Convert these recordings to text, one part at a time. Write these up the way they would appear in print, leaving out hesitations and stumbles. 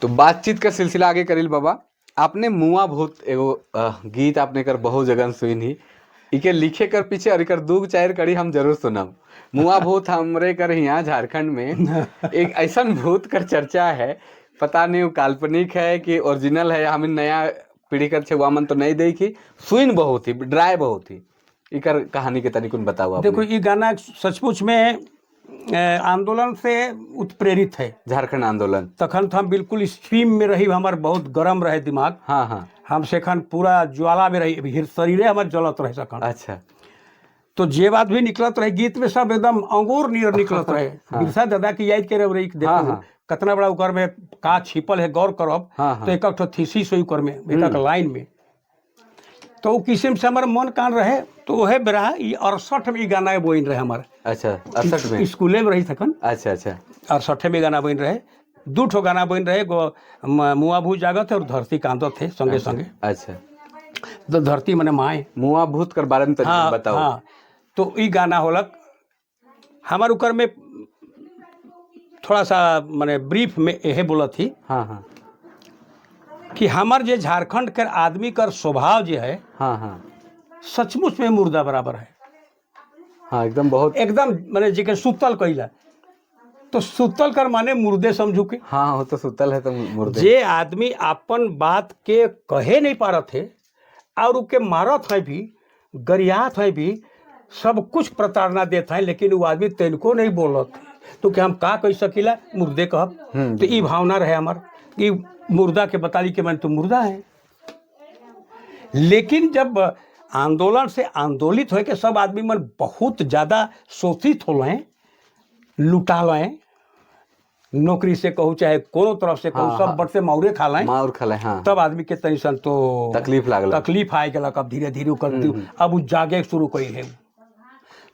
तो बातचीत का सिलसिला आगे करिल बाबा। आपने मुआ भूत एगो गीत आपने कर बहुत जगह सुन ही, इके लिखे कर पीछे और इकर दू चार कड़ी हम जरूर सुनम। मुआ भूत हमरे कर यहाँ झारखंड में एक ऐसा भूत कर चर्चा है, पता नहीं वो काल्पनिक है कि ओरिजिनल है, हमें नया पीढ़ी कर छे मन तो नहीं देखी, सुन बहुत ही ड्राई बहुत ही। इकर कहानी के तनिकुन बताओ आपने। देखो, ये गाना सचमुच में आंदोलन से उत्प्रेरित है। झारखंड आंदोलन। तखन तो हम बिल्कुल स्ट्रीम में रही, हमार बहुत गरम रहे दिमाग। हाँ हाँ हम सेखन पूरा ज्वाला में रही, शरीरे हमार जलत रहे सखन। तो जे बात भी निकलत रहे गीत में, सब एकदम अंगूर नियर निकलत रहे। बिरसा दादा की याद करे रही। देखो, कतना बड़ा ओकर में का छिपल है, गौर करब हाँ। तो एक ठो थीसिस होई ओकर में, एक लाइन में। तो उ किस्म से हमार मन कान रहे, तो वह बेरा ई 68 में ई गाना बोइन रहे हमार। अच्छा, 68 में। स्कूले में रही थकन। अच्छा अच्छा 68 में गाना बन रहे, दू ठो गाना बन रहे गो, मुआ भूत जागत है और धरती कांदत है संगे संगे। तो धरती मने माए। मुआ भूत कर बारे में तनिकुन बताओ। हाँ, तो ई गाना होलक हमार, उकर में थोड़ा सा माने ब्रीफ में यहे बोलत थी हाँ हाँ कि हमार जे झारखंड के आदमी कर स्वभाव जे है, हाँ हाँ सचमुच में मुर्दा बराबर है। हाँ, एकदम बहुत। एकदम माने जेके सुतल कहिला, तो सुतल कर माने मुर्दे समझू के। हाँ, वो तो सुतल है तो मुर्दे। जे आदमी अपन बात के कहे नहीं पारत है और उके मारत है भी, गरियात है भी, सब कुछ प्रताड़ना देत है, लेकिन वो आदमी तनिको नहीं बोलत, तो कि हम का कह सकीला? मुर्दे कहब। तो ई भावना रहे हमार कि मुर्दा के बताली कि मैं तो मुर्दा है। लेकिन जब आंदोलन से आंदोलित होके सब आदमी मन बहुत ज़्यादा शोषित हो हैं, लुटा लें, नौकरी से कहूँ चाहे कोनो तरफ से कहूँ, सब बट से माउरे खा लें। माउर खले, हाँ। तब आदमी के तनी सन तो तकलीफ लागल। तकलीफ आए गेलक। अब धीरे धीरे ओकर अब उ जागे के शुरू कई है।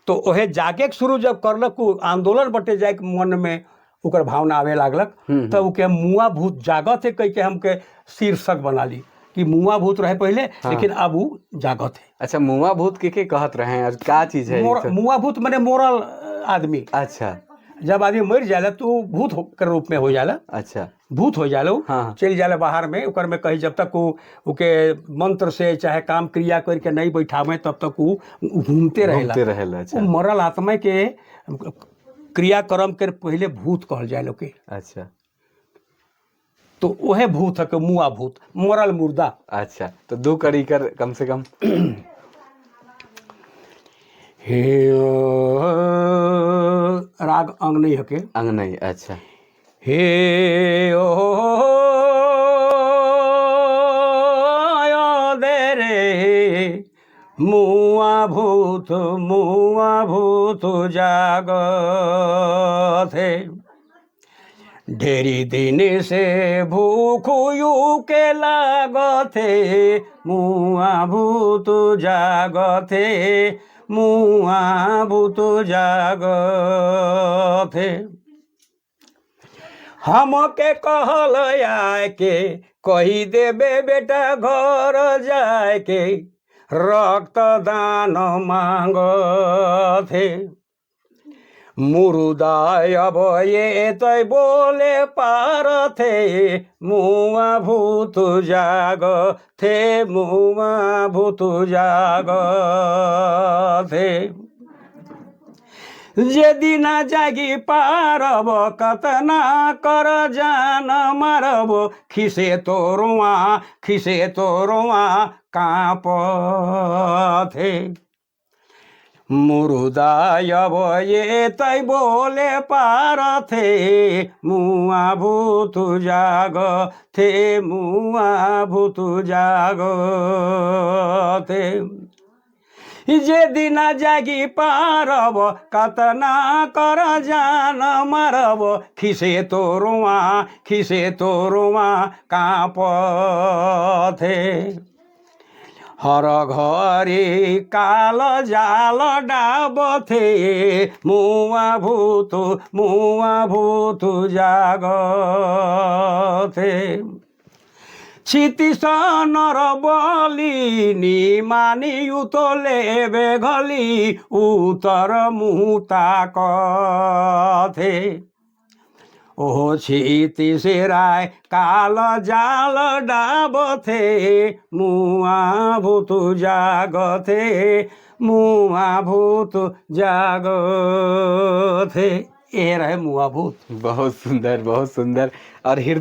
तो ओहे जागे के शुरू जब करलक, उ आंदोलन बटे जाए के मन में ओकर भावना आवे लागलक, तब ओके मुआ भूत जागत है कह के हमके शीर्षक बना ली कि मुआ भूत रहे पहले, लेकिन अब उ जागत है। अच्छा, मुआ भूत के कहत रहे और का चीज है? मुआ भूत माने मोरल आदमी। जब आदमी मर जाला तो उ भूत के रूप में हो जाला। भूत हो जाला उ। चल जाला बाहर में। ओकर में कहीं जब तक वो ओके मंत्र से चाहे काम क्रिया करके नहीं बैठावे, तब तक उ घूमते रहेला। घूमते रहेला, अच्छा। उ मरल आत्मा के क्रियाक्रम के पहले भूत कहल जाए लोग के। तो वह भूत है के मुआ भूत, मरल मुर्दा। अच्छा, तो दो कड़ी कर कम से कम। हे, राग अंग नहीं हके। अंग नहीं, अच्छा। हे ओ दे रे मुआ भूत, मुआ भूत जागत है, ढेरी दिन से भूख you के लागत है, मुआ भूत जागत है, मुआ भूत जागत है। हमके कहल आए के कही देबे बेटा घर जाए के रक्तदान मांगत है। मुर्दा अब ये तो बोले पारथे, मुआ भूत जाग थे, मुआ भूत जाग थे। जे दिना जागी पारब, कतना कर जान मारब, खिसे तो रोआ, खिसे तो रोआ काँपथे। मुर्दा अब ये तै बोले पारथे, मुआ भूत जाग थे, मुआ भूत जाग थे। जे दिना जागी पारब, कतना कर जान मारब, खिसे तो रोआ, खिसे तो रोआ काँपथे। हर घरी काल जाल डाबथे, मुआ भूत, मुआ भूत जागथे। क्षितिस नर बली निमानी उतले बेघली उतर मुँह ताकथे। ओहो छीती सिराय काल जाल डाबथे, मुआ भूत जागथे, मुआ भूत जागथे। ये रहे मुआ भूत। बहुत सुंदर, बहुत सुंदर। और हृदय